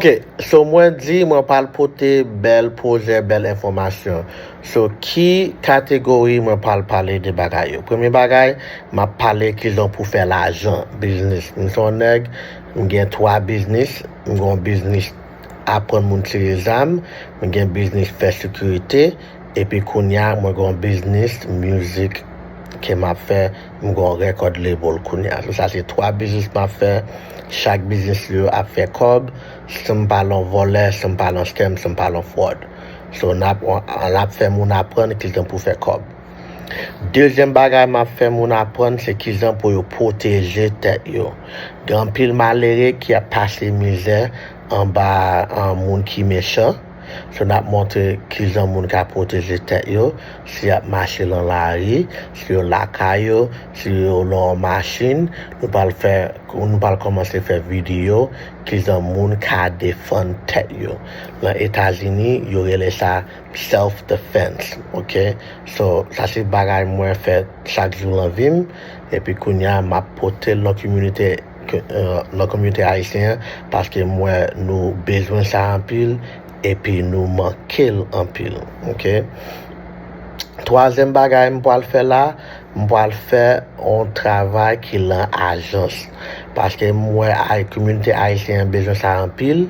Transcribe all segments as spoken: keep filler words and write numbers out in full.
Ok, so mwen di mwen pral pote bèl pwojè, bèl enfòmasyon. So ki kategori mwen pral pale de bagay yo? Premye bagay, m ap pale kijan pou fè lajan, biznis. M se yon nèg, m gen twa biznis, m gen yon biznis aprann moun tire zam, m gen biznis fè sekirite, epi kounye a mwen gen yon biznis mizik ke m ap fè, m gen yon record label kounye a. So sa se twa biznis m ap fè, chak biznis yo ap fè kòb, san m pa lan vòlè, san m pa lan scam, san m pa lan fwòd. So n ap, n ap fè moun aprann kijan pou fè kòb. Dezyèm bagay m ap fè moun aprann se kijan pou yo pwoteje tèt yo. Gen anpil malere ki ap pase mizè anba an moun ki mechan. So n ap montre kijan moun ka pwoteje tèt yo, si y ap mache lan lari, si yo lakay yo, si yo lan yon machin. Nou pral fè, nou pral kòmanse fè videyo kijan moun ka defann tèt yo. Lan Etazini, yo rele sa self defense, ok? So sa se bagay mwen fè chak jou lan vi m. Epi kounye a m ap pote l nan kominote, ke- euh, nan kominote ayisyen an, paske m wè nou bezwen sa anpil, epi nou manke l anpil, ok? Twazyèm bagay m pral fè la, m pral fè yon travay ki lan ajans, paske m wè ay kominote ayisyen an bezwen sa anpil.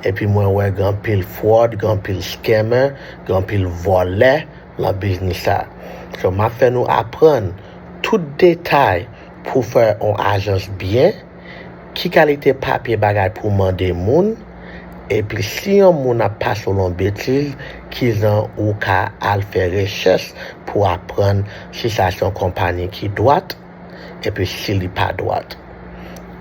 Epi mwen wè gen anpil fwòd, gen anpil scammer, gen anpil vòlè lan biznis sa. So m ap fè nou aprann tout detay pou fè yon ajans byen, ki kalite papye bagay pou mande moun, epi si yon moun ap pase w lan betiz, kijan ou ka al fè rechèch pou aprann si sa se yon konpayi ki dwat, epi si li pa dwat.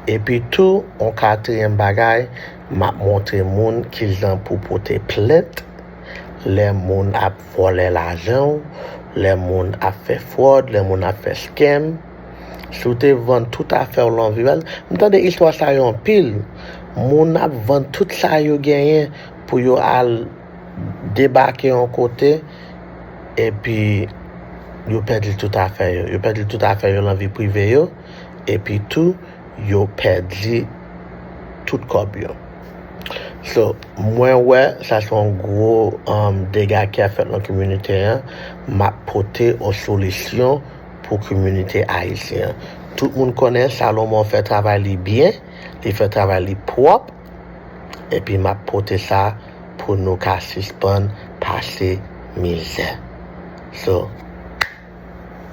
Epi tou, yon katriyèm bagay, m ap montre moun kijan pou pote plent lè moun ap vòlè lajan w, lè moun ap fè fwòd, lè moun ap fè scam. Si w te vann tout afè w lan vi w, m tande istwa sa yo anpil. Moun ap vann tout sa yo genyen pou yo al debake yon kote, epi yo pèdi tout afè yo. Yo pèdi tout afè yo lan vi prive yo, epi tou, yo pèdi tout kòb yo. So, mwen wè sa se yon gwo um, dega ki ap fèt nan kominote an. M ap pote yon solisyon pou kominote ayisyen an. Tout moun konnen Salomon fè travay li byen, li fè travay li pwòp, epi m ap pote sa pou nou ka sispann pase mizè. So,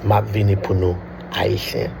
m ap vini pou nou, ayisyen.